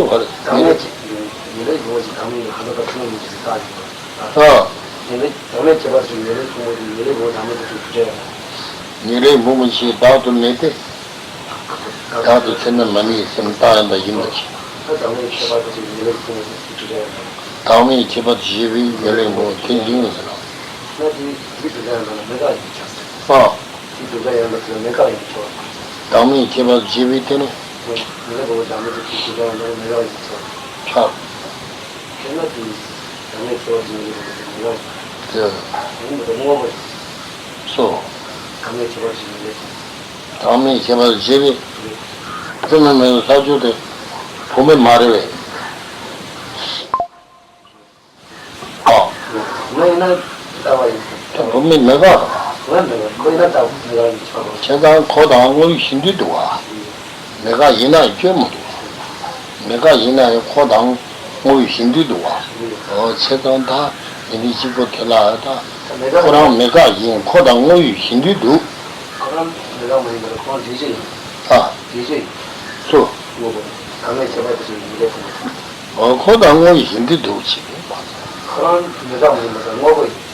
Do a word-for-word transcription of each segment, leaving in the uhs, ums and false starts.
བར། བདག་མེད་ཀྱི་ཉེར་ལེན་ཡོངས་ཀྱི་བདག་མེད་ཀྱི་ཁ་དོག་དང་ཆུང་ངུ་ཀྱི་རིགས་བཏགས་ཡིན་པ། ཨ། ཉེར་ལེན་བདག་མེད་ཁྱད་པར་ཅན་ཉེར་ལེན་ཕུང་པོ་དེ་ཉེར་ལེན་ཕུང་པོ་བདག་མེད་དུ་གྲུབ་གྲུབ་ཆ་ཡང་། ཉེར་ལེན་ཕུང་པོ་ཆེས་བདག་ཏུ་མེད་དེ། བདག་ཏུ་ཚད་མས་མ་ངེས་སེམས་བཏགས་ཡང་དག་ཡིན་པ་ཞིག། བདག་མེད་ཁྱད་པར་དུ་བྱས་ཉེར་ལེན་ཕུང་པོ་དེ་གྲུབ་ཆ་ཡང་། བདག་མེད་ཁྱད་པར་དུ་བྱས་པའི་ཉེར་ལེན་ཕུང་པོ་དེ་ཡིན་ཟེར་ན། ན་དེ་དེ་གྲུབ་ཆ་ཡང་དག་ན་མེད་དགག་ཡིན་པས་ཁྱབ་ཟེར། ཨ། དེ་གྲུབ་ཆ་ཡང་དག་ན་མེད་དགག་ཡིན་པས་ཁྱབ། བདག་མེད་ཁྱད་པར་དུ་བྱས་པའི་དེ་ནི། ཉེར་ལེན་ཕུང་པོ་བདག་མེད་དུ་གྲུབ་ཆ་ཡང་དག་ན་མེད་དགག་ཡིན་པས་ཁྱབ། ཁྱབ། དེས་ན་དེ་བདག་མེད་ཁྱད་པར་དུ་བྱས་ཉེར་ལེན་ཕུང་པོ་དེ་མེད་དགག་ཡིན། དེ། དེ་ནི་མེད་དགག་དངོས་པོ་ཡིན། སོ། བདག་མེད་ཁྱད་པར་དུ་བྱས་ཉེར་ལེན་ཕུང་པོ། བདག་མེད་ཁྱད་པར་དུ་བྱས་པའི། ཚད་མས་མ་ངེས་ས་ཕྱོགས་དེ་བུད་མེད་མ་རེད་པས། ཨ། ང་ཡིན་ན་ལྟ་བ་ཡིན། ད་བུད་མེད་མེད་པ། ང་མེད་པ་ཁོ་ཡིན་ན་ལྟ་བ་མེད་པ་ཡིན་ཆོག་གོ། བྱས་ཙང་ཁོ་དང་དངོས་ཡོད་གཞན་དུ་འདུ་བ། མེད་དགག་ཡིན་ན་ཡང་སྐྱོན་མི་འདུག། མེད་དགག་ཡིན་ན་ཡང་ཁོ་དང་དངོས་ཡོད་གཞན་དུ་འདུ་བ། འོ་བྱས་ཙང་ད་ཡིན་དུས་གཅིག་པོ་དེ་ལ་ད་ཁོ་རང་མེད་དགག་ཡིན། ཁོ་དང་དངོས་ཡོད་གཞན་དུ་འདུ། ཁོ་རང་མེད་དགག་མ་ཡིན་པར་ཁོ་རང་འདུས་བྱས་ཡིན། ཨ། འདུས་བྱས་ཡིན། སུ། དངོས་པོ། བདག་མེད་ཁྱད་པར་དུ་བྱས་ཉེར་ལེན་ཕུང་པོ། འོ་ཁོ་དང་དངོས་ཡོད་གཞན་དུ་འདུ་བྱས་པས་མ་ཚད། ཁོ་རང་མེད་དགག་མ་ཡིན་པ་དང་དངོས་པོ་ཡིན།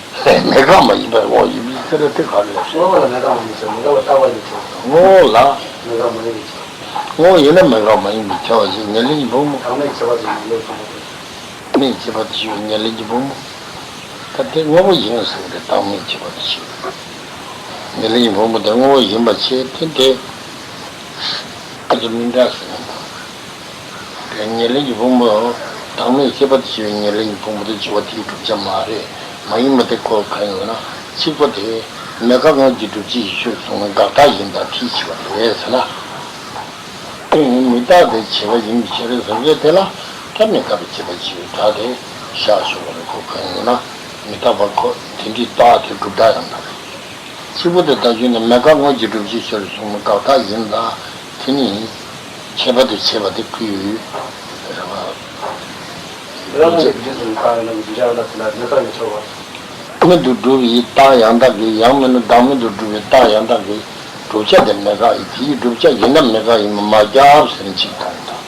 མེད་དགག་མ་ཡིན་པར་དངོས་ཡིན་པའི་ཚེ་ལ་དེ་ག་རེ་ལབ་སོང་། དངོས་པོ་ལ་མེད་དགག་མ་ཡིན་ཚེ་མེད་དགག་པ་རྟག་པ་ཡིན་ཚེ། དངོས་པོ་ལ། མེད་དགག་མ་ཡིན་པའི་ཕྱིར། དངོས་ཡིན་ན་མེད་དགག་མ་ཡིན་པའི་ཁྱབ་པ་ཞིག་ཉེར་ལེན་གྱི་ཕུང་པོ། བདག་མེད་ཁྱད་པར་དུ་བྱས་ཉེར་ལེན་ཕུང་པོ་དེ། མེད་ཁྱད་པར་དུ་བྱས་ཉེར་ལེན་གྱི་ཕུང་པོ། ད་དེ་དངོས་པོ་ཡིན་ཟེར་བ་དེ་བདག་མེད་ཁྱད་པར་དུ་བྱས། ཉེར་ལེན་གྱི་ཕུང་པོ་དེ་དངོས་པོ་ཡིན་པ་བྱས་དེ་དེ། ཨ་ཙི་མི་འདྲ་ཟེར་ན། དེ་ཉེར་ལེན་གྱི་ཕུང་པོ། བདག་མེད་ཁྱད་པར་དུ་བྱས་ཉེར་ལེན་གྱི་ཕུང་པོ་དེ་བྱ་བ་དེའི་བསྒྲུབ་བྱ་མ་རེད། མ་ཡིན་པ་དེ་ཁོ་གང་ཡིན་ན་གཅིག་པོ་དེ། མེད་དགག་དངོས་ཀྱི་བསྒྲུབ་བྱའི་གཞི་ཆོས་སུ་གསུངས་ནས་དགག་རྟགས་ཡིན་དང་དེའི་བྱ་བ་རེད་ཟེར་ན། དེ་ནི་མི་རྟག་པའི་བྱ་བ་ཡིན་པའི་ཕྱིར་ཟེར་མཁན་དེ་ལ་ད་མི་རྟག་པའི་བྱེད་པ་ཅིག་ཡོད་ད་དེ་བཞག་ཆོག་པ་རེད། ཁོ་གང་ཡིན་ན་མི་རྟག་པ་ཁོ་དེ་འདྲའི་རྟགས་དེ་སྒྲུབ་རྟགས་ཡང་དག་རེད། གཅིག་པུ་དེ་ལྟ་རྒྱུ་ནི་མེད་དགག་དངོས་ཀྱི་བསྒྲུབ་བྱའི་ཕྱིར་གསུངས་ནས་དགག་རྟགས་ཡིན་ད་དེ་ནི་ཁྱད་པར་དུ་བྱས་པ་དེ་ཁོའི་རེད་བ། རང་གི་བསྒྲུབ་བྱའི་བསྒྲུབ་རྟགས་ཡིན་ན་བསྒྲུབ་བྱ་ཡང་དག་ཟེར་ན་མེད་དགག་ཡིན་ཆོག་པ། མེད་དུ་སྒྲུབ་པའི་རྟགས་ཡང་དག་གིས་ཡང་མིན་ན་བདག་མེད་དུ་སྒྲུབ་པའི་རྟགས་ཡང་དག་གིས་བསྒྲུབ་བྱ་དེ་མེད་དགག་ཡིན། དེའི་བསྒྲུབ་བྱ་ཡིན་ན་མེད་དགག་ཡིན་པ་མ་ཁྱབ་ཟེར་ན་གཅིག་དང་དང་།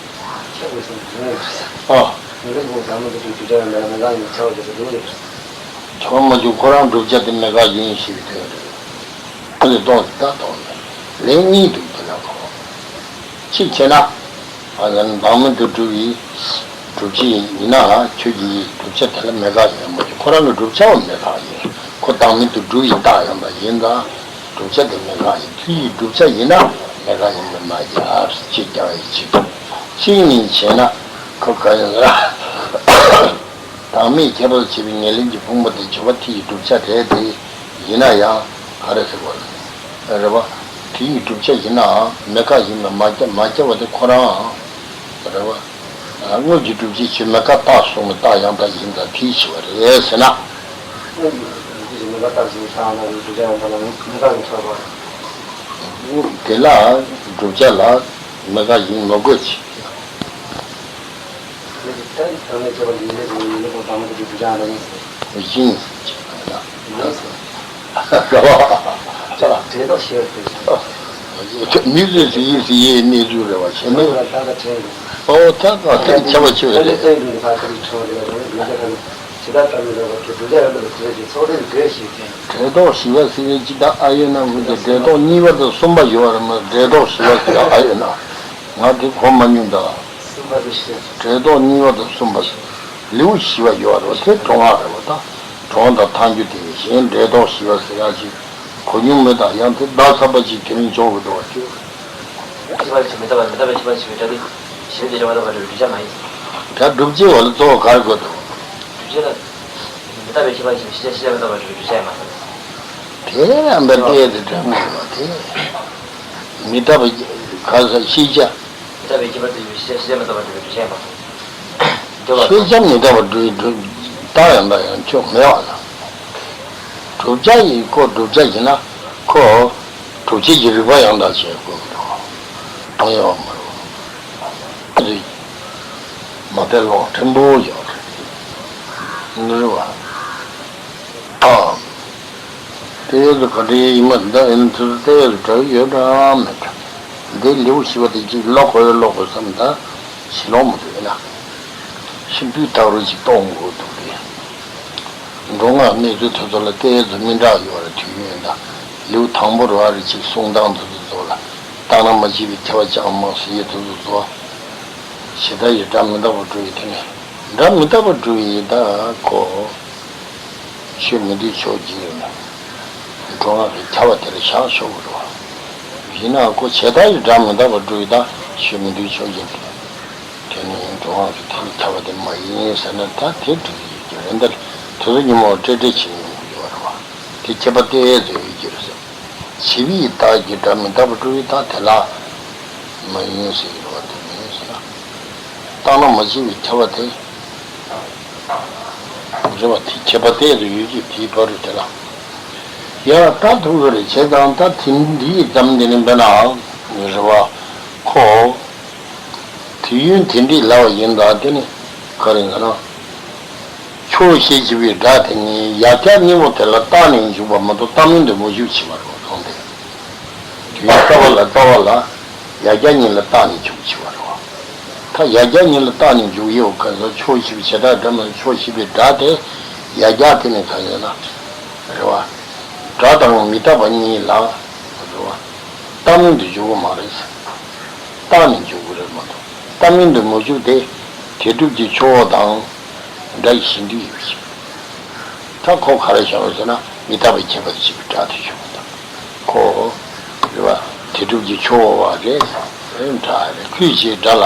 ཁྱབ་དགོས་སམ་ཉེ་རེད། ཨ། ཉེ་རེད་མོ་བདག་མེད་དུ་སྒྲུབ་བྱ་ཡང་མེད་ན་མེད་དགག་ཡིན་པ་ཁྱབ་པ་དེ་ཚོ་འདུག་རེད། ཁྱབ་མ་བྱུང་ཁོ་རང་བསྒྲུབ་བྱ་དེ་མེད་དགག་ཡིན་ཞེས་པའི་དོན་རེད། ཨ་ནི་སྟོང་ཟད་ད་སྟོང་ཟད་ལན་གཉིས་འདུག་དེ་ལ་གོ། གཅིག་བྱས་ན། ཨ་ནི་བདག་མེད་དུ་སྒྲུབ་པའི་བསྒྲུབ་བྱ་ཡིན་ན་ཁྱོད་ཀྱི་བསྒྲུབ་བྱ་དེ་ལ་མེད་དགག་ཡོད་མ་རེད། ཁོ་རང་གི་བསྒྲུབ་བྱ་བ་མེད་དགག་ཡིན། ཁོ་བདག་མེད་དུ་སྒྲུབ་པའི་རྟགས་ཡང་དག་ཡིན་ད། བསྒྲུབ་བྱ་དེ་མེད་དགག་ཡིན། དེ་ཡི་བསྒྲུབ་བྱ་ཡིན་ན་མེད་དགག་ཡིན་པས་མ་ཁྱབ་ཅེས་ཀྱང་ཡིན་གཅིག་གཅིག་ནི་བྱས་ན་ཁོ་ག་ཡིན་ལ། བདག་མེད་ཁྱད་པར་བྱེད་པའི་ཉེར་ལེན་གྱི་ཕུང་པོ་དེ་བྱ་བ་དེ་ཡི་བསྒྲུབ་བྱ་རེད་དེ། ཡིན་ན་ཡང་ག་རེ་ཟེར་བ་རེད་བ། དེ་ཡི་བསྒྲུབ་བྱ་ཡིན་ནའང་མེད་དགག་ཡིན་པས་མ་ཁྱབ་མ་ཁྱབ་པ་དེ་ཁོ་རང་རེད་བ། དངོས་ཀྱི་བསྒྲུབ་བྱའི་ཆོས་མེད་དགག་རྟགས་གསུངས་པའི་རྟགས་ཡང་དག་ཡིན་དང་དེའི་ཕྱིར་བ་རེད་ཟེར་ན། དངོས་ཀྱི་བསྒྲུབ་བྱའི་ཆོས་མེད་དགག་རྟགས་གསུངས་པའི་རྟགས་ཡང་དག་ཡིན། བསྒྲུབ་བྱ་ཡང་དག་ལ་མེད་དགག་ཡིན་ཆོག་པ། དེ་ལ་བསྒྲུབ་བྱ་ལ་མེད་དགག་ཡིན་མི་དགོས་ཅིག་ཡིན། མི་ཚོས་ཟེར་ཡིན་ཟེར་ཡའི་གནས་ཚུལ་རེད་བ་བྱས་ན། ཨོ་ད་ད་དེ་ཁྱབ་པ་ཆེ་བ་རེད། འབྲས་རྟོག་ཞི་བ་ཟེར་ཡས་ཅིག་དང་ཨ་ཡོད་ན་འོན་ཏེ་འབྲས་རྟོག་གཉིས་པ་དང་གསུམ་པ་ཡོད་རེད་མ། འབྲས་རྟོག་ཞི་བ་ཟེར་ཡ་ཨ་ཡོད་ན། ང་དེ་གོ་མ་མྱོང་ད། འབྲས་རྟོག་གཉིས་པ་དང་གསུམ་པ་ཟེར། ལེའུ་བཞི་པ་ཡོད་རེད་བ། དེ་གྲོང་ང་རེད་བ་ད། གྲོང་དང་ཐལ་འགྱུར་དེ་གཞན་འབྲས་རྟོག་ཞི་བ་ཟེར་ཡ་ཅིག་གོ་མྱོང་མེད་ད། ཡང་དེ་བརྡ་གསར་པ་ཅིག་དེ་རིང་འབྱོར་དགོས་འདུག་བ་ཅིག་ཤེས་པ་ཆེ་མི་རྟག་པ་མི་རྟག་པའི་ཤེས་པ་ཆེ་བའི་སྒྲ་དེ་ཞི་བ་དེ་རེད་བ། རྟག་པ་བསྒྲུབ་བྱ་མ་ཡིན། ད་བསྒྲུབ་བྱའི་འོག་ལ་གཙོ་བོ་ག་རེ་དགོས་འདུག་བསྒྲུབ་བྱ་ལ། མི་རྟག་པའི་ཤེས་པ་ཆེ་བའི་ཤེས་བྱ་ཤེས་བྱ་མི་རྟག་པ་བསྒྲུབ་པའི་བསྒྲུབ་བྱ་ཡིན་མ་གཏོགས། དེ་རང་འབད་བལྟས་ཏེ་འདྲ་མོ་ཡོད་པ་དེ། མི་རྟག་པའི་ག་ས་ཤེས་བྱ། མི་རྟག་པའི་ཁྱད་པར་དུ་ཡོད་པའི་ཤེས་བྱ་ཤེས་བྱ་མི་རྟག་པ་བསྒྲུབ་པའི་བསྒྲུབ་བྱ་ཡིན་མ་གཏོགས། ཤེས་བྱ་མི་རྟག་པ་བསྒྲུབ་བསྒྲུབ་རྟགས་ཡང་དག་ཡང་ཁྱོད་མེད་པ་ལ། བསྒྲུབ་བྱ་ཡིན་ཁོ་བསྒྲུབ་བྱ་ཡིན་ན་ཁོ། སྒྲུབ་བྱེད་ཀྱི་རིགས་པ་ཡང་དག་བྱས་དགོས་ཀྱི་འདུག་གང་ཡོད་མ་རེད། རིགས། མ་དཔེ་ལོག་ཕྲན་བུ་ཡོད་རེད། ནི་རེད་བ། ཨ། དེ་ཡོད་དུ་ག་འདྲའི་ཡིན་མ་འདི་ཡིན་ཚུལ་དེ་ཡོད་དུ་གྲགས་ཡོད་འདྲ་མེད་འདྲ། འདི་ལེའུ་བཞི་པ་དེ་གཅིག་ཀློག་དགོས་ཡོད་ཀློག་དགོས་བསམ་ད། ཕྱི་ལོགས་མ་གཏོགས་ཡིན་ན། ཤིན་ཏུ་དག་རུ་ཅིག་གཏོང་དགོས་འདུག་སྟེ། མགྲོན་ཁང་གནས་ཚུལ་དེ་ཚོ་ལ་ཏོག་ཙམ་མི་འདྲ་ཡོད་རེད། དུས་ཡུན་དང་། ལེའུ་དང་པོ་རུ་ཨ་རི་ཅིག་གསུང་སྟངས་དེ་ཚོ་ཚོ་ལ། བཏང་ན་མ་བྱས་པའི་ཐེ་བ་ཅང་མང་ཟེར་ཡས་དེ་ཚོ་ཚོ། ཇི་ལྟ་ཡི་སྒྲ་མི་རྟག་པར་སྒྲུབ་ཡི་དེ་ནི། སྒྲ་མི་རྟག་པར་སྒྲུབ་ཡི་ད་ཁོ། ཆོས་མི་འདུས་ཕྱོགས་ཀྱི་ཡོད་ན། མགྲོན་ཁང་གི་ཁྱབ་པ་དེར་བཞག་ཆོག་གི་རེད་བ། ཡིན་ནའང་ཁོ་ཇི་ལྟ་ཡི་སྒྲ་མི་རྟག་པར་སྒྲུབ་ཡི་ད་ཆོས་མི་འདུས་ཕྱོགས་ཀྱི་དེ་ནི་མགྲོན་ཁང་གི་དེ་ནི་ཁྱབ་པ་དེ་མ་ཡིན་ཟེར་ན་ད་དེ་འགྲིག་གི་ཡོད་ཀྱི་རེད། འདིར་དེ་ཚོ་ཉིན་མོ་སྤྲེལ་སྤྲེལ་བྱེད་ཡོང་གི་ཡོད་རེད་བ། དེ་ཁྱད་པར་ཏོག་ཙམ་ཡོད་ཀྱི་རེད་ཟེར། བྱས་པའི་རྟགས་ཀྱི་སྒྲ་མི་རྟག་པར་སྒྲུབ་ཡི་ད་དེ་ལ་མ་ཡིན་ཟེར་གྱི་རེད་བ། དེ་མ་ཡིན་ཟེར་ན། བཏང་ན་མ་བྱས་པའི་ཁྱབ་པ་དེ། རེད་བ། དེ་ཁྱད་པར་ཏོག་ཙམ་ཡོད་ཀྱི་དེའི་བར་དུ་དེ་ལ། ཡ་ད་ཐུག་གི་རེད། བྱས་ཙང་ད་དེ་འདིའི་ཙམ་དེ་ནི་འབད་ན། རེད་བ། ཁོ། དུས་ཡུན་དེ་འདྲའི་ལ་བ་ཡིན་ད་དེ་ནི་ག་རེ་ཡིན་ན། ཕྱོགས་ཞེས་བྱ་བའི་སྒྲ་དེ་ནི་ཡ་གྱལ་གཉིས་པོ་དེ་ལ་རྟག་ནས་འཇུག་པ་མ་གཏོགས་རྟག་མིན་དུ་མ་འཇུག་བྱེད་པ་རེད་བ། གང་དེ། དུས་ཡུན་རྟག་པ་ལ་རྟག་པ་ལ་ཡ་གྱལ་གཉིས་ལ་རྟག་ནས་འཇུག་བྱེད་པ་རེད་བ། ད་ཡ་གྱལ་གཉིས་ལ་རྟག་ནས་འཇུག་ཡོད་ག་ཚོད། ཕྱོགས་ཞེས་པའི་བྱེ་བྲག་སྒྲ་མ་ཕྱོགས་ཞེས་པའི་སྒྲ་དེ་ཡ་གྱལ་དེ་ནི་ག་ཡིན་ན། རེད་བ། སྒྲ་དང་མི་རྟག་པ་གཉིས་ལ། རེད་བ། རྟག་མིན་དུ་འཇུག་གི་མ་རེད། རྟག་ནས་འཇུག་གི་རེད་མ་གཏོགས་རྟག་མིན་དུ་མ་འཇུག་སྟེ། དེ་སྒྲུབ་ཀྱི་ཕྱོགས་དང་། སྒྲ་ཡི་གཞི་འདུས་ཡོད་ཅིང་། ད་ཁོ་ག་རེ་བྱུང་ཟེར་ན་མི་རྟག་པའི་ཁྱད་པར་དུ་བྱས་པའི་སྒྲ་དེ་བྱུང་བ་དང་། ཁོ། རེད་བ། དེ་སྒྲུབ་ཀྱི་ཕྱོགས་བ་རེད། སྒྲ་རེད། ཁུལ་བྱས་སྒྲ་ལ།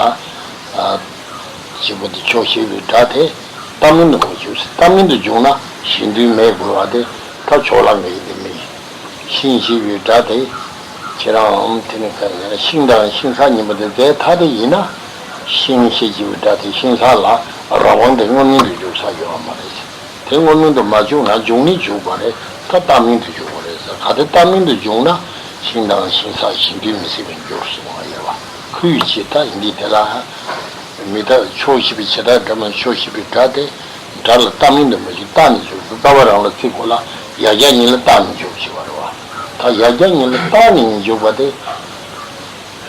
ཨ། བྱེད་པ་དེ་ཕྱོགས་ཞེས་པའི་སྒྲ་དེ་རྟག་མིན་དུ་མ་འཇུག་རྟག་མིན་དུ་འཇུག་ན་གཞི་འདུས་མེད་དགོས་པ་དེ་ད་ཕྱོགས་གླང་གི་ཡིན་དེ་མིན། ཤིང་ཞེས་པའི་སྒྲ་དེ། ཁྱེད་རང་དེ་ནི་ག་ཡིན་ན་ཤིང་དང་ཤིང་ས་གཉིས་པོ་དེ་དེ་ཐ་དད་ཡིན་ན། ཤིང་ཞེས་བྱ་བའི་སྒྲ་དེ་ཤིང་ས་ལ་རང་དབང་དེ་དངོས་མིང་དུ་འཇུག་ས་ཡོད་པ་མ་རེད། དེ་དངོས་མིང་དུ་མ་འཇུག་ན་འཇུག་ནི་འཇུག་པ་རེད། ད་རྟག་མིན་དུ་འཇུག་པ་རེད་ཟེར། གལ་ཏེ་རྟག་མིན་དུ་འཇུག་ན་ཤིང་དང་ཤིང་ས་གཞི་འདུས་མི་སྲིད་པར་འགྱུར་གསུངས་པ་ཡོད་པ། ཁུལ་བྱས་སྒྲ་ཡིན་དེ་དེ་ལ། མི་རྟག་ཕྱོགས་ཞེས་པའི་བྱེ་བྲག་སྒྲ་མ་ཕྱོགས་ཞེས་པའི་སྒྲ་དེ། སྒྲ་ལ་རྟག་མིན་དུ་མ་འཇུག་རྟག་ནས་འཇུག་རྟག་པ་རང་ལ་བརྩི་དགོས་ལ། ཡ་གྱལ་གཉིས་ལ་རྟག་ནས་འཇུག་ཞེས་པ་རེད་བ། ད་ཡ་གྱལ་གཉིས་ལ་རྟག་ནས་འཇུག་པ་དེ།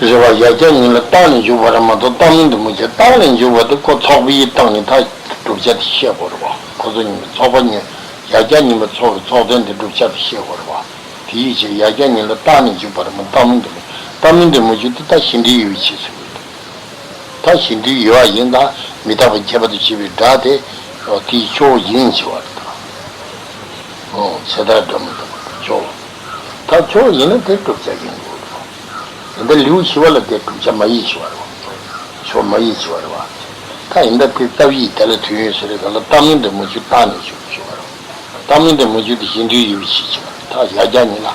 རེད་བ། ཡ་གྱལ་གཉིས་ལ་རྟག་ནས་འཇུག་པ་རེད་མ་གཏོགས་རྟག་མིན་དུ་མ་འཇུག་རྟག་ནས་འཇུག་པ་དེ་ཁོ་ཚོགས་པའི་སྟེང་ནས་ད་བསྒྲུབ་བྱ་དེ་བཤད་དགོས་རེད་བ། ཁོ་ཚོ་གཉིས་ཚོགས་པ་གཉིས། ཡ་གྱལ་གཉིས་པོ་ཚོགས་པའི་ཚོགས་དོན་དེ་བསྒྲུབ་བྱ་དེ་བཤད་དགོས་རེད་བ། དེ་ཡིད་ཆེས་ཡ་གྱལ་གཉིས་ལ་རྟག་ནས་འཇུག་པ་རེད་མ་རྟག་མིན་དུ་མ། རྟག་མིན་དུ་མ་འཇུག་དེ་ད་གཞི་འདུས་ཡོད་པའི་ཕྱིར་ཟེར་གྱི་འདུག་ད་གཞི་འདུས་ཡོད་པ་ཡིན་ད་མི་རྟག་པའི་ཁྱད་པར་དུ་བྱས་པའི་སྒྲ་དེ། དེའི་ཕྱོགས་ཡིན་ཞེས་པ་རེད་ད། ཨོ། བྱེ་བྲག་སྒྲ་མི་རྟག་པའི་ཕྱོགས། ད་ཕྱོགས་ཡིན་ན་དེ་བསྒྲུབ་བྱ་ཡིན་དགོས་རེད། དེ་འདྲ་ལེའུ་བཞི་པ་ལ་དེ་བསྒྲུབ་བྱ་མ་ཡིན་ཞེས་པ་རེད། ཕྱོགས་མ་ཡིན་ཞེས་པ་རེད་བ། ད་ཡིན་ད་དེ་རྩ་བའི་དེ་ལ་དུས་ཡུན་ཟེར་རེད་ག་ལ་རྟག་མིན་དུ་མ་འཇུག་རྟག་ནས་འཇུག་ཞེས་པ་རེད། རྟག་མིན་དུ་མ་འཇུག་དེ་གཞི་འདུས་ཡོད་པའི་ཕྱིར་ཞེས་པ་རེད། ད་ཡ་གྱལ་གཉིས་ལ།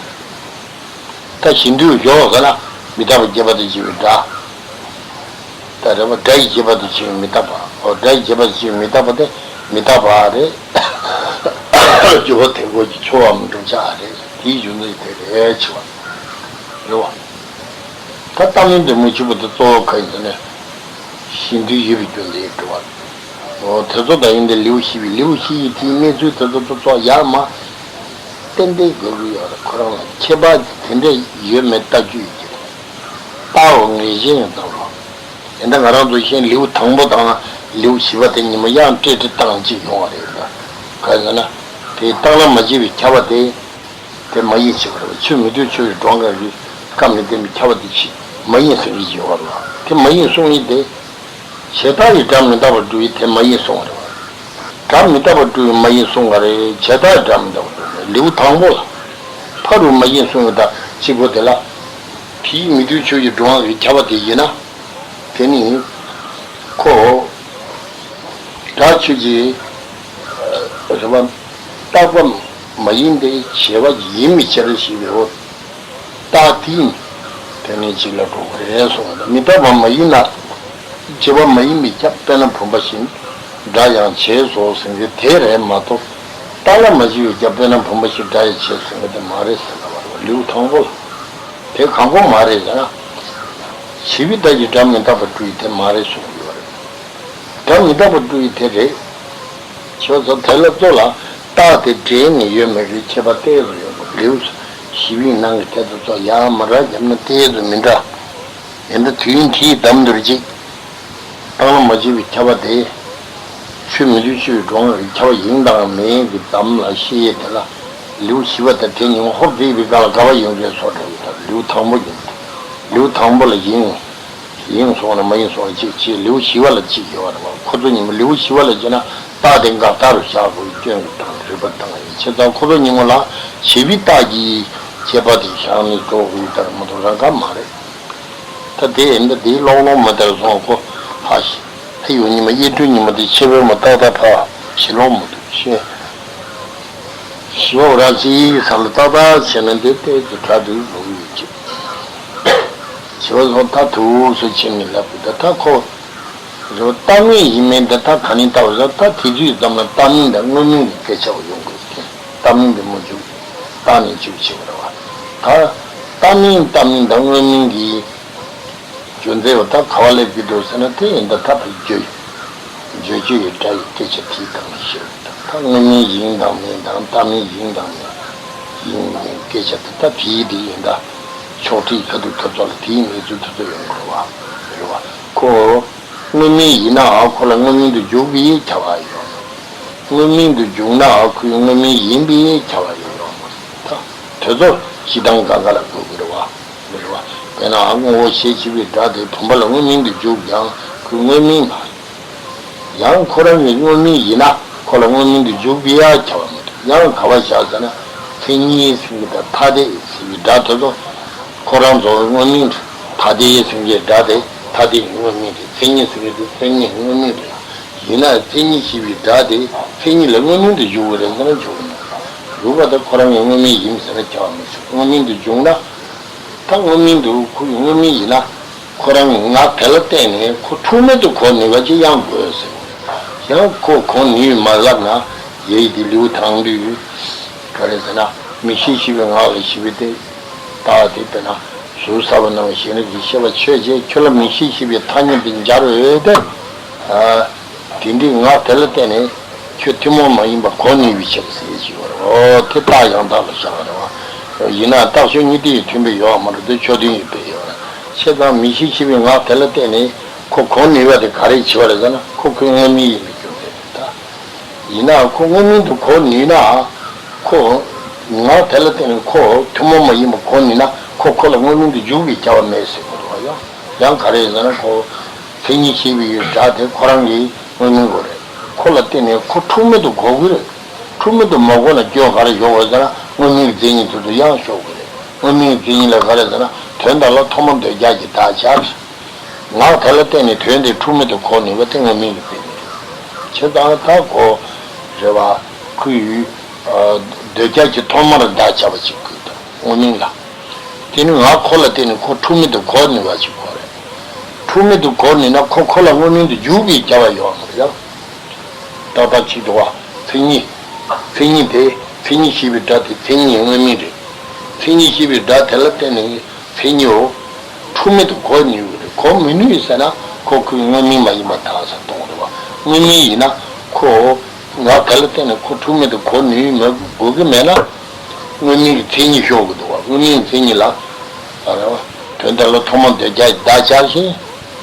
ད་གཞི་འདུས་ཡོད་ཟེར་ན་མི་རྟག་པའི་ཁྱད་པར་དུ་བྱས་པའི་སྒྲ། ད་རེད་བ། སྒྲ་ཡི་ཁྱད་པར་དུ་བྱས་པའི་མི་རྟག་པ། འོ། སྒྲ་ཡི་ཁྱད་པར་དུ་བྱས་པའི་མི་རྟག་པ་དེ་མི་རྟག་པ་རེད། སྦྱོར་བ་དེ་ཀོ་གི་ཕྱོགས་པའམ་བསྒྲུབ་བྱ་རེད། དེའི་རྒྱུ་མཚན་དེ་རེད་ཆེ་བ། རེད་བ། ད་རྟག་མིན་དུ་མ་འཇུག་པ་དེ་གཙོ་བོ་ག་ཡིན་ཟེར་ན། གཞི་འདུས་ཡོད་པའི་རྒྱུ་མཚན་དྲི་བ། འོ། དེ་ཚོ་ད་ཡིན་ཏེ་ལེའུ་བཞི་པའི་ལེའུ་བཞི་ཡི་དེའི་གནས་ཚུལ་དེ་ཚོ་ཏོག་ཙམ་ཡར་མར་ཏན་ཏན་དགོས་ཀྱི་ཡོད་རེད། ཁོ་རང་ལ་ཁྱད་པར་དེ་འདྲ་ཡོད་མེད་ལྟ་རྒྱུ་ཡིན་གྱི་རེད། ལྟ་བ་ངེས་ཅན་ཡང་ལྟ་བ། དེ་འདྲ་ང་རང་ཚོ་གཞན་ལེའུ་དང་པོ་དང་ལེའུ་བཞི་པ་དེ་ཉི་མ་ཡང་སྤྲེལ་སྤྲེལ་བཏང་ཅིག་ཡོང་བ་རེད་ད། ག་རེ་ཟེར་ན། དེ་བཏང་ན་མ་བྱས་པའི་ཁྱབ་པ་དེ། དེ་མ་ཡིན་ཞེས་པ་རེད་བ། ཆོས་མི་འདུས་ཕྱོགས་ཀྱི་སྒྲོ་འགའ་རེ་སྐབས་མི་བདེན་པའི་ཁྱབ་པ་དེ་ཕྱིར་མ་ཡིན་གསུང་གི་ཡོད་པ་རེད་བ། དེ་མ་ཡིན་གསུང་ཡིན་ཏེ། བྱས་རྟགས་ཀྱི་སྒྲ་མི་རྟག་པར་སྒྲུབ་ཡིན་དེ་མ་ཡིན་གསུང་བ་རེད་བ། སྒྲ་མི་རྟག་པར་སྒྲུབ་ཡིན་མ་ཡིན་གསུང་བ་རེད། བྱས་རྟགས་ཀྱི་སྒྲ་མི་རྟག་པར་སྒྲུབ་ཡིན་ལེའུ་དང་པོ་ལ། ཕ་རུ་མ་ཡིན་གསུང་ཡིན་ད་གཅིག་པོ་དེ་ལ། དེའི་མི་འདུས་ཕྱོགས་ཀྱི་སྒྲོ་འགའ་གི་ཁྱབ་པ་དེ་ཡིན་ན། དེ་ནི། ཁོ། སྒྲ་ཆོས་ཀྱི། རེད་བ། རྟག་པ་མ་ཡིན་ཏེ་བྱས་པ་ཡིན་མི་ཕྱིར་ཞེས་པའི་འོ། རྟགས་དེ་ནི། དེ་ནི་གཅིག་ལ་འགྲོ་གི་རེད་གསུངས་པ་དང་མི་རྟག་པ་མ་ཡིན་ན། བྱས་པ་མ་ཡིན་པའི་སྐྱབས་དཔེར་ན་བུམ་པ་བཞིན་སྒྲ་ཡང་བྱས་སོ་ཟེར་མཁན་དེ་རེད་མ་གཏོགས། རྟགས་ལ་མ་བྱས་པའི་སྐྱབས་དཔེར་ན་བུམ་པ་བཞིན་སྒྲ་ཡང་བྱས་ཟེར་མཁན་དེ་མ་རེད་ཟེར་ལབ་པ་རེད་བ་ལེའུ་དང་པོ་ལ། དེ་གང་པོ་མ་རེད་ཟེར་ན། བྱས་པའི་རྟགས་ཀྱིས་སྒྲ་མི་རྟག་པར་སྒྲུབ་ཡིན་དེ་མ་རེད་གསུངས་ཡོད་རེད། སྒྲ་མི་རྟག་པར་སྒྲུབ་ཡིན་དེ་རེད། ཁྱོད་ཚོ་དེ་ལ་གཙོ་ལ་རྟགས་དེ་འདྲེས་ནས་ཡོད་མེད་ཀྱི་ཁྱད་པར་ཏོག་ཙམ་ཡོད་པ་ལེའུ་བཞི་པའི་ནང་གི་དེ་ཚོ་ཚོ་ཡར་མར་ར་བརྒྱབ་ན་ཏོག་ཙམ་མི་འདྲ། ཡིན་ད་དུས་ཡུན་དེའི་འདམ་འདུར་ཅིག་ལ་མ་བྱེད་པའི་ཁྱབ་པ་དེ། ཆོས་མི་འདུལ་ཕྱིར་གྲོང་གི་ཁྱབ་པ་ཡིན་དང་མིན་གྱི་ཙམ་ལ་བཤད་ཡས་དེ་ལ། ལེའུ་བཞི་པ་དང་དེ་ཉིན་ཧོབ་བརྩེགས་པའི་སྒང་ལ་དགག་པ་ཡོན་ཏན་སོགས་འགྲེལ་ཡོད་དང་ལེའུ་དང་པོ་ཡིན། ལེའུ་དང་པོ་ལ་ཡིན། ཡིན་སོང་ན་མ་ཡིན་སོང་ན་གཅིག་བྱས། ལེའུ་བཞི་པ་ལ་གཅིག་ཡོད་པ་རེད་བ། ཁོ་ཚོ་ཉིན་མོ་ལེའུ་བཞི་པ་ལ་བྱས་ན་རྟགས་དེ་འགལ་རྟགས་རུ་བཞག་དགོས་སྐྱོན་གྱི་དང་རིགས་པ་དང་ཡིན་ཕྱིར་དང་། ཁོ་ཚོ་ཉིན་མོ་ལ་བྱས་པའི་རྟགས་ཀྱི་དཔྱད་པ་དེ་བཞག་ནས་རྫོགས་དགོས་ལྟར་མ་གཏོགས་རང་དགའ་མ་རེད། ད་དེ་ཡིན་ད་དེའི་ཀློག་ཀློག་མ་དར་སོང་ཁོ་ཧ་ཤི་ཧ་ཡོད་ཉི་མ་གཡས་སྤྲུལ་ཉི་མ་དེ་ཆེ་བོའི་མ་ཏག་ཏག་ཕ་ཞི་ལོག་མ་འདུག་ཤེས། ཞི་བོ་ར་ཅི་ཡིག་ས་ལ་ཏག་ཏག་བྱས་ན་འདི་ལྟས་ཀྱི་གྲ་འདུག་ལོག་ཡོད་ཅིག་ཞི་བོ་སོང་ད་ཐུགས་སུ་ཆེ་ནས་ལབ་གི་ད་ད་ཁོ་རོ་ལྟ་མིན་ཡིན་མིན་འདི་ད་ག་ནས་ལྟ་བ་ཟ་ད་དེ་དུས་ཙམ་ལ་ལྟ་མིན་དང་དངོས་མིན་གྱི་སྐད་ཆ་བ་ཡོང་དགོས་ཀྱི་ལྟ་མིན་འདི་མ་འཇུག་བཏང་ནས་འཇུག་བྱེད་པ་རེད་བ། ད་ལྟ་མིན་ལྟ་མིན་དང་དངོས་མིན་གྱི་རྒྱུ་མཚན་བ་ད་ག་བ་སླེབས་ཀྱི་འདུག་ཟེར་ན་དེ་ཡིན་ད་ད་བརྗོད་བརྗོད་བྱ་ཡི་སྒྲ་ཡི་སྐད་ཆ་དེའི་སྟེང་ལ་བཤད་ད་ད་དངོས་མིན་ཡིན་དང་མིན་དང་ལྟ་མིན་ཡིན་དང་མིན་ཡིན་མིན་སྐད་ཆ་དེ་ད་དེའི་དེ་ཡིན་ད་ཕྱོགས་ཁྲིད་ཁ་ཐུག་ཐོབ་ཚོགས་ལ་དེའི་གནས་ཚུལ་ཐོབ་ཚོགས་ཡོང་དགོས་རེད་བ་རེད་བ་ཁོ། དངོས་མིན་ཡིན་ནའང་ཁོ་ལ་དངོས་མིན་དུ་འཇུག་པའི་ཁྱབ་པ་ཡོད། དངོས་མིན་དུ་འཇུག་ནའང་ཁོའི་དངོས་མིན་ཡིན་པའི་ཁྱབ་པ་ཡོད་ཡོད་མ་རེད། ད་དེ་ཚོ་སྤྱི་དང་གང་ག་ལ་དགོས་ཀྱི་རེད་བ། མི་རེད་བ། དཔེར་ན་དངོས་པོ་ཞེས་བྱ་བའི་སྒྲ་དེ་བུམ་པ་ལ་དངོས་མིན་དུ་འཇུག་ཀྱང་ཁོའི་དངོས་མིན་མ་རེད། ཡང་ཁོ་རང་གི་དངོས་མིན་ཡིན་ན་ཁོ་ལ་དངོས་མིན་དུ་འཇུག་པའི་ཡང་ཁྱབ་པ་མ་རེད། ཡང་ག་བ་བཞག་ཟེར་ན་མཚན་ཉིད་ཟེར་གྱི་དང་ཐ་དད་ཟེར་གྱི་སྒྲ་དེ་ཚོ་ཁོ་རང་ཚོ་དངོས་མིན་ཐ་དད་ཟེར་གྱི་སྒྲ་དེ་ཐ་དད་ཀྱི་དངོས་མིན་རེད། མཚན་ཉིད་ཟེར་གྱི་དེ་མཚན་ཉིད་ཀྱི་དངོས་མིན་རེད། ཡིན་ན་མཚན་ཉིད་ཞེས་པའི་སྒྲ་དེ་མཚན་ཉིད་ལ་དངོས་མིན་དུ་འཇུག་པ་རེད་ཟེར་ན་འཇུག་གི་མ་རེད། འཇུག་པ་དེ་ཁོ་རང་གི་དངོས་མིན་ཡིན་ཟེར་ན་ཁྱབ་པ་མི་འཇུག་དངོས་མིན་དུ་འཇུག་ན། ད་དངོས་མིན་དུ་ཁོ་ཡི་དངོས་མིན་ཡིན་ན། ཁོ་རང་གི་ངག་དེ་ལ་བརྟེན་ནས་ཁོ་འཁྲུལ་མེད་དུ་གོ་ནུས་པ་ཅིག་ཡང་དགོས་ཟེར། ཡང་ཁོ་གོ་ནུས་མ་ལབ་ན་ཡ་ཡི་དེ་ལེའུ་དང་པོའི་ག་རེ་ཟེར་ན་མིག་ཤེས་ཤེས་པའི་ངག་ལ་ཤེས་པའི་དེ་ལྟ་དེ་དཔེར་ན་ཟུར་ཟ་བ་ནང་བཞིན་རིགས་ཀྱི་ཤེས་པ་ཆོས་ཅན། ཁྱོད་ལ་མིག་ཤེས་ཤེས་པའི་ཐ་སྙད་དེ་སྦྱར་འོས་ཏེ། དེ་འདྲའི་ངག་དེ་ལ་བརྟེན་ནས་ཁྱོད་ཐུན་མོང་མ་ཡིན་པ་གོ་ནུས་པའི་ཕྱིར་ཟེར་ཞིག་ཡོད་རེད། འོ་དེ་རྟགས་ཡང་དག་ལ་བཞག་པ་རེད་བ། ཡིན་ན་རྟགས་ཆོས་ཉིད་དེ་ཡི་མཐུན་དཔེ་ཡོད་པ་མ་རེད་དེ་ཆོས་མཐུན་ཡོད་པའི་ཡོད་རེད། བྱས་ཙང་མིག་ཤེས་ཤེས་པའི་ངག་དེ་ལ་བརྟེན་ནས་ཁོ་གོ་ནུས་པ་དེ་ག་རེ་བྱེད་པ་རེད་ཟེར་ན་ཁོ་ཁོའི་དངོས་མིང་ཡིན་པའི་རྒྱུ་མཚན་རེད་ད། ཡིན་ན་ཁོ་དངོས་མིང་དུ་གོ་ནུས་ན། ཁོ་ངག་དེ་ལ་བརྟེན་ནས་ཁོ་ཐུན་མོང་མ་ཡིན་པ་གོ་ནུས་ན་ཁོ་ཁོ་ལ་དངོས་མིང་དུ་འཇུག་པའི་བྱ་བ་མེད་ཟེར་དགོས་རེད་བ། ཡང་ཡང་ག་རེ་ཡིན་ཟེར་ན་ཁོ་མཚན་ཉིད་ཞེས་པའི་སྒྲ་དེ་ཁོ་རང་གི་དངོས་མིང་གོ་རེད། ཁོ་ལ་བརྟེན་ནས་ཁོ་འཁྲུལ་མེད་དུ་གོ་གི་རེད། འཁྲུལ་མེད་དུ་མ་གོ་ན་སྐྱོན་ག་རེ་ཞོག་གོ་ཟེར་ན་དངོས་མིང་གི་མཚན་ཉིད་དེ་ཚོ་ཡང་ཞོག་གི་རེད། དངོས་མིང་གི་མཚན་ཉིད་ལ་ག་རེ་ཟེར་ན་དོན་དམ་ལ་ཐོག་མ་འདོད་ཆགས་ཀྱི་བདག་ཆགས། ངག་དེ་ལ་བརྟེན་ནས་དོན་དེ་འཁྲུལ་མེད་དུ་གོ་ནུས་པ་དེ་དངོས་མིང་གི་མཚན་ཉིད་རེད། བྱས་ཙང་ད་གོ་རེད་བ། ཁོའི་འདོད་ཆགས་ཀྱི་ཐོག་མར་བདག་ཆགས་པ་ཞིག་དགོས་དང་དངོས་མིང་ལ། དེ་ནི་ངག་ཁོ་ལ་བརྟེན་ནས་ཁོ་འཁྲུལ་མེད་དུ་གོ་ནུས་པ་ཞིག་དགོས་རེད། འཁྲུལ་མེད་དུ་གོ་ནུས་ན་ཁོ་ཁོ་ལ་དངོས་མིང་དུ་འཇུག་པའི་བྱ་བ་ཡོད་མ་རེད་ཡང་། ཏག་ཏག་ཅིག་འདུག་བ། མཚན་ཉིད། མཚན་ཉིད་དེ་མཚན་ཉིད་ཞེས་པའི་སྒྲ་དེ་མཚན་ཉིད་དངོས་མིང་རེད། མཚན་ཉིད་ཞེས་པའི་སྒྲ་དེ་ལ་བརྟེན་ནས་མཚན་ཉིད་འོ། འཁྲུལ་མེད་དུ་གོ་ནུས་པ་རེད། གོ་མི་ནུས་ཟེར་ན་ཁོ་ཁོའི་དངོས་མིང་མ་ཡིན་པ་དག་ས་གཏོང་རེད་བ། དངོས་མིང་ཡིན་ན་ཁོ། ངག་དེ་ལ་བརྟེན་ནས་ཁོ་འཁྲུལ་མེད་དུ་གོ་ནུས་མ་དགོས་ཀྱི་མེད་ན། དངོས་མིང་གི་མཚན་ཉིད་ཤོར་གི་འདུག་བ། དངོས་མིང་གི་མཚན་ཉིད་ལ། ཨ་རེད་བ། དོན་དེ་ལ་ཐོག་མ་འདོད་ཆགས་བདག་ཆགས་ཤིང་།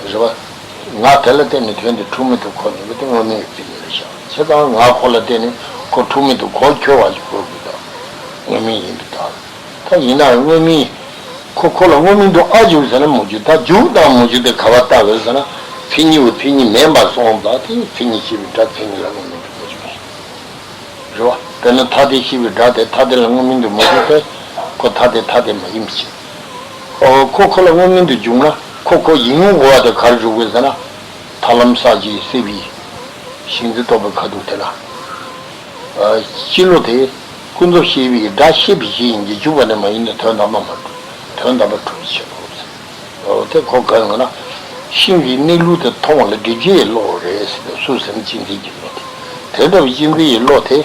རེད་བ། ངག་དེ་ལ་བརྟེན་ནས་དོན་དེ་འཁྲུལ་མེད་དུ་གོ་ནུས་པ་དེ་དངོས་མིང་གི་མཚན་ཉིད་རེད་ཤག་བྱས་ཙང་ངག་ཁོ་ལ་བརྟེན་ནས་ཁོ་འཁྲུལ་མེད་དུ་གོ་འཁྱོལ་བ་ཞིག་དགོས་ཀྱི་འདུག་དངོས་མིང་ཡིན་པའི་ཐོག་ལ། ད་ཡིན་ནའང་དངོས་མིང་། ཁོ་ཁོ་ལ་དངོས་མིང་དུ་ཨ་འཇུག་ཟེར་ན་མི་འཇུག་ད་འཇུག་དང་མི་འཇུག་དེ་ག་བ་ལྟ་དགོས་ཟེར་ན། མཚན་ཉིད་འོ་མཚན་ཉིད་མིན་པ་སོང་ཙང་དེ་མཚན་ཉིད་ཞེས་པའི་སྒྲ་མཚན་ཉིད་ལ་དངོས་མིང་དུ་མི་འཇུག་རེད་བ། དཔེར་ན་ཐ་དད་ཞེས་པའི་སྒྲ་དེ་ཐ་དད་ལ་དངོས་མིང་དུ་མི་འཇུག་པས་ཁོ་ཐ་དད་ཐ་དད་མ་ཡིན་པ་ཞིག་ཨོ་ཁོ་ཁོ་ལ་དངོས་མིང་དུ་འཇུག་ན་ཁོ་ཁོ་ཡིན་དགོས་པ་དེ་ག་རེ་འཇུག་དགོས་ཟེར་ན། ཐར་ལམ་ས་བཅད་སྲིད་པའི་གཞི་འཛིན་རྟོག་པའི་ཁ་ཐུག་དེ་ལ། སྤྱི་བློ་དེ་ཀུན་རྫོབ་ཤེས་པའི་སྒྲ་ཤེས་པའི་གཞི་ཡིན་གྱི་འཇུག་པ་ནི་མ་ཡིན་ནས་དོན་དམ་པ་མ་གྲུབ། དོན་དམ་པ་གྲུབ་པའི་ཕྱིར་རོ། དེ་ཁོ་གང་ཡིན་ན་ཤིང་གི་གནས་ལུགས་དེ་མཐོང་བ་ལ་སྒྲིབ་བྱེད་ཀྱི་བློ་རེད་ཟེར་ཏེ་སུ་ཟེར་ན་གཅན་གཟན་གྱི་བློ་དེ། དེ་འདྲ་བའི་གཅན་གཟན་གྱི་བློ་དེ་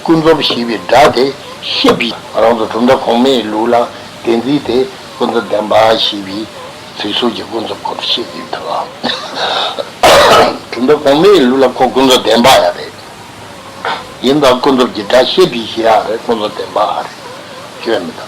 ཀུན་རྫོབ་ཤེས་པའི་སྒྲ་དེ་ཤེས་པའི་རང་ཚོ་གྲུབ་མཐའ་གོང་མའི་ལུགས་ལ་བདེན་འཛིན་དེ་ཀུན་རྫོབ་བདེན་པ་ཞེས་པའི་ཚིག་ཟུར་གྱི་ཀུན་རྫོབ་སྐོར་དུ་བཤད་ཀྱི་ཡོད་དོ། གྲུབ་མཐའ་གོང་མའི་ལུགས་ལ་ཁོ་ཀུན་རྫོབ་བདེན་པ་ཡང་རེད། ཡིན་ཙང་ཀུན་རྫོབ་ཀྱི་སྒྲ་ཤེས་པའི་གཞི་ཡང་རེད། ཀུན་རྫོབ་བདེན་པའང་རེད། སྐྱོན་མི་འདུག